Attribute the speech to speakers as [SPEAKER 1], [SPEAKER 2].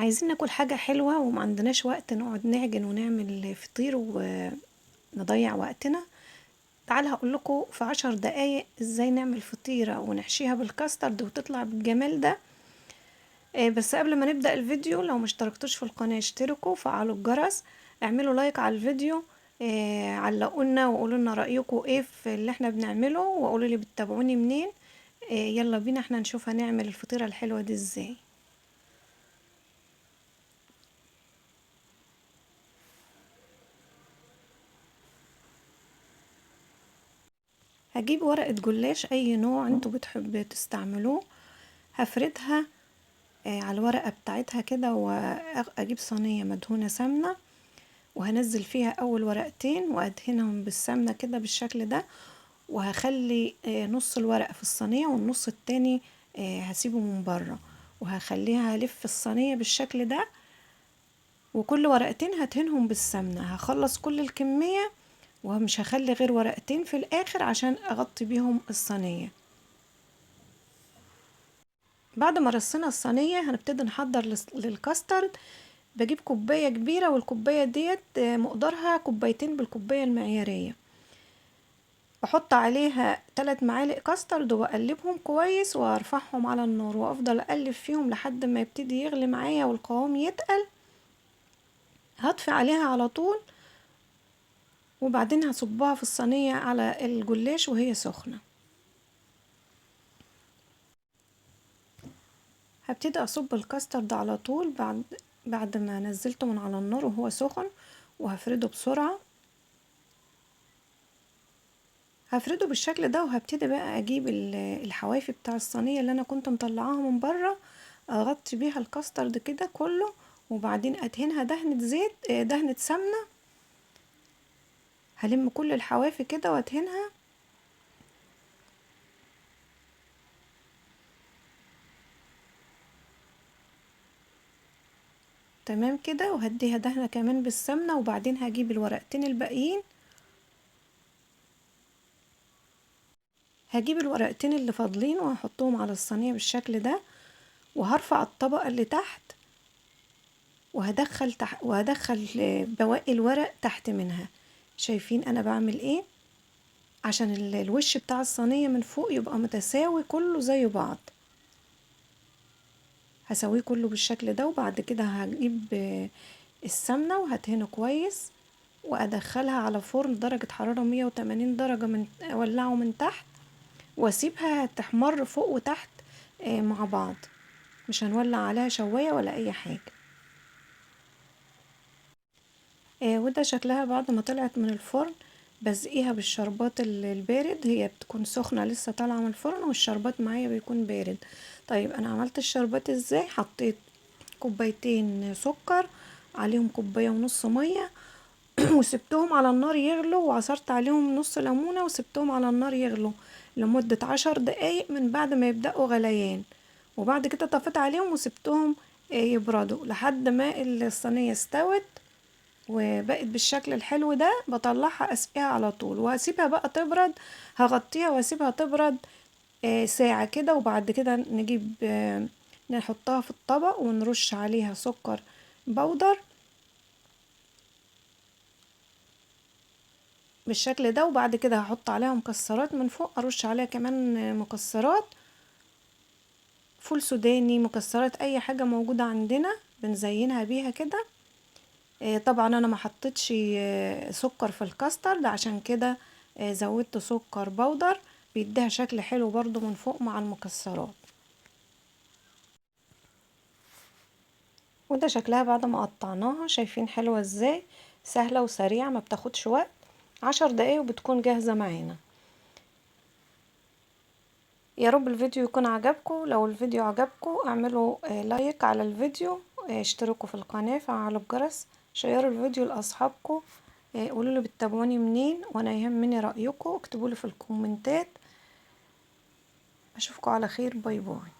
[SPEAKER 1] عايزين ناكل حاجة حلوة وما عندناش وقت نقعد نعجن ونعمل فطير ونضيع وقتنا. تعال هقول لكم في 10 دقايق ازاي نعمل فطيرة ونحشيها بالكاسترد وتطلع بالجمال ده. بس قبل ما نبدأ الفيديو، لو ما اشتركتوش في القناة اشتركوا، فعلوا الجرس، اعملوا لايك على الفيديو، علقوا لنا وقولوا لنا رأيكم ايه في اللي احنا بنعمله، وقولوا لي بتتابعوني منين. يلا بينا احنا نشوف هنعمل الفطيرة الحلوة دي ازاي. هجيب ورقة جلاش اي نوع انتوا بتحبوا تستعملوه، هفردها على الورقة بتاعتها كده، واجيب صينية مدهونة سمنة وهنزل فيها اول ورقتين وادهنهم بالسمنة كده بالشكل ده، وهخلي نص الورقة في الصينية والنص التاني هسيبه من بره، وهخليها هلف الصينية بالشكل ده، وكل ورقتين هدهنهم بالسمنة. هخلص كل الكمية ومش هخلي غير ورقتين في الاخر عشان اغطي بيهم الصينية. بعد ما رصينا الصينية هنبتدي نحضر للكاسترد. بجيب كوباية كبيرة، والكوباية ديت مقدارها كوبايتين بالكوباية المعيارية، بحط عليها 3 معالق كاسترد واقلبهم كويس وارفعهم على النار، وافضل اقلب فيهم لحد ما يبتدي يغلي معايا والقوام يتقل. هطفي عليها على طول، وبعدين هصبها في الصينية على الجلاش وهي سخنة. هبتدي اصب الكاسترد على طول بعد ما نزلته من على النار وهو سخن، وهفرده بسرعة. هفرده بالشكل ده، وهبتدي بقى اجيب الحوافي بتاع الصينية اللي انا كنت مطلعاها من بره، اغطي بيها الكاسترد كده كله، وبعدين ادهنها دهنة زيت، دهنة سمنة. هلم كل الحوافي كده وادهنها. تمام كده، وهديها دهنة كمان بالسمنة، وبعدين هجيب الورقتين الباقيين، هجيب الورقتين اللي فاضلين وهحطهم على الصينية بالشكل ده، وهرفع الطبقة اللي تحت وهدخل بواقي الورق تحت منها. شايفين انا بعمل ايه؟ عشان الوش بتاع الصينية من فوق يبقى متساوي كله زي بعض. هسويه كله بالشكل ده، وبعد كده هجيب السمنة وهدهنه كويس، وادخلها على فرن درجة حرارة 180 درجة، اولعه من تحت واسيبها تحمر فوق وتحت مع بعض، مش هنولع عليها شواية ولا اي حاجة. وده شكلها بعد ما طلعت من الفرن. بسقيها بالشربات البارد، هي بتكون سخنة لسه طالعة من الفرن، والشربات معايا بيكون بارد. طيب انا عملت الشربات ازاي؟ حطيت كوبايتين سكر عليهم كوباية ونص مية وسبتهم على النار يغلوا، وعصرت عليهم نص ليمونة وسبتهم على النار يغلوا لمدة 10 دقايق من بعد ما يبدأوا غليان، وبعد كده طفيت عليهم وسبتهم يبردوا لحد ما الصينية استوت وبقت بالشكل الحلو ده. بطلعها اسقيها على طول واسيبها بقى تبرد، هغطيها واسيبها تبرد ساعة كده، وبعد كده نحطها في الطبق ونرش عليها سكر بودر بالشكل ده، وبعد كده هحط عليها مكسرات من فوق، ارش عليها كمان مكسرات، فول سوداني، مكسرات، اي حاجة موجودة عندنا بنزينها بيها كده. طبعا انا ما حطيتش سكر في الكاسترد، عشان كده زودت سكر بودر، بيديها شكل حلو برضو من فوق مع المكسرات. وده شكلها بعد ما قطعناها، شايفين حلوة ازاي؟ سهلة وسريعة، ما بتاخدش وقت، 10 دقايق وبتكون جاهزة معانا. يا رب الفيديو يكون عجبكم. لو الفيديو عجبكم اعملوا لايك على الفيديو، اشتركوا في القناة، فعلوا الجرس، شيروا الفيديو لأصحابكم، قولوا لي بتتابعوني منين، وانا يهمني رأيكم، اكتبوا لي في الكومنتات. اشوفكم على خير، bye bye.